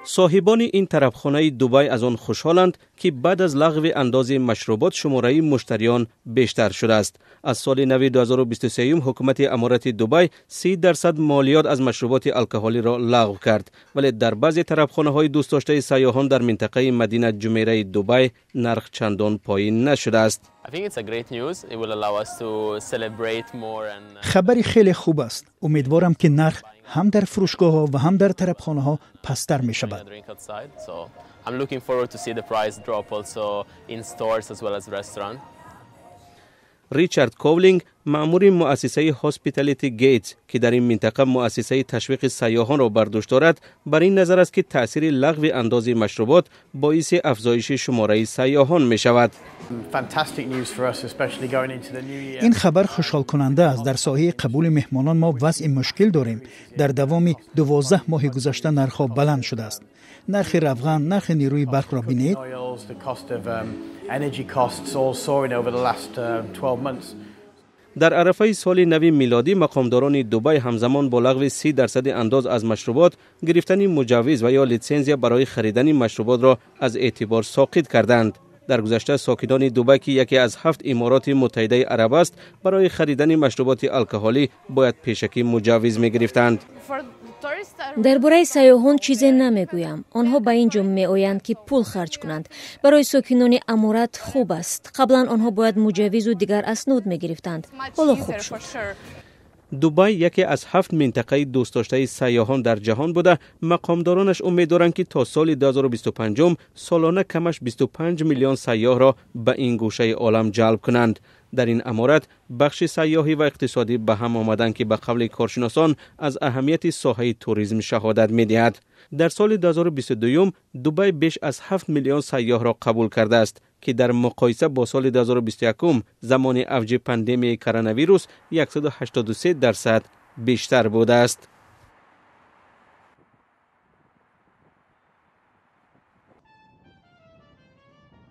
Соҳибони ин тарабхонаи Дубай аз он хушҳоланд, ки баъд аз лағви андози машрубот шумораи муштариён бештар шудааст. Аз соли нави 2023 ҳукумати аморати Дубай 30% молиёт аз машруботи алкоҳолиро лағв кард, вале дар баъзе тарабхонаҳои дӯстдоштаи сайёҳон дар минтақаи Мадина Ҷумераи Дубай нарх чандон поин нашудааст. Хабари хеле хуб аст. Умедворам, ки нарх ҳам дар фурӯшгоҳҳо ва ҳам дар тарабхонаҳо пасттар мешавад. Ричард Ковлинг, маъмури муассисаи Hospitality Gates, ки дар ин минтақа муассисаи ташвиқи сайёҳонро бар дӯш дорад, бар ин назар аст, ки таъсири лағви андози машрубот боиси афзоиши шумораи сайёҳон мешавад. Ин хабар хушҳолкунанда аст. Дар соҳаи қабули меҳмонон мо вазъи мушкил дорем. Дар давоми 12 моҳи гузашта нархҳо баланд шудааст. Нархи равған, нархи нерӯи барқро бинед. Дар арафаи соли нави милодӣ мақомдорони Дубай ҳамзамон бо лағви 30% андоз аз машрубот, гирифтани муҷаввиз ва ё литсензия барои харидани машруботро аз эътибор соқит карданд. Дар гузашта сокинони Дубай, ки яке аз 7 имороти Муттаҳидаи Араб аст, барои харидани машруботи алкоҳолӣ бояд пешакӣ муҷаввиз мегирифтанд. Дар бораи сайёҳон чизе намегӯям. Онҳо ба ин ҷо меоянд, ки пул харҷ кунанд. Барои сокинони аморат хуб аст. Қаблан онҳо бояд муҷаввизу дигар аснод мегирифтанд. Ҳоло хуб шуд. Дубай яке аз 7 минтақаи дӯстдоштаи сайёҳон дар ҷаҳон буда, мақомдоронаш умед доранд, ки то соли 2025 солона камаш 25 миллион сайёҳро ба ин гӯшаи олам ҷалб кунанд. Дар ин аморат бахши сайёҳӣ ва иқтисодӣ ба ҳам омаданд, ки ба қавли коршиносон аз аҳамияти соҳаи туризм шаҳодат медиҳад. Дар соли 2022 Дубай беш аз 7 миллион сайёҳро қабул кардааст, ки дар муқоиса бо соли 2021 замони авҷи пандемияи коронавирус 183% бештар будааст.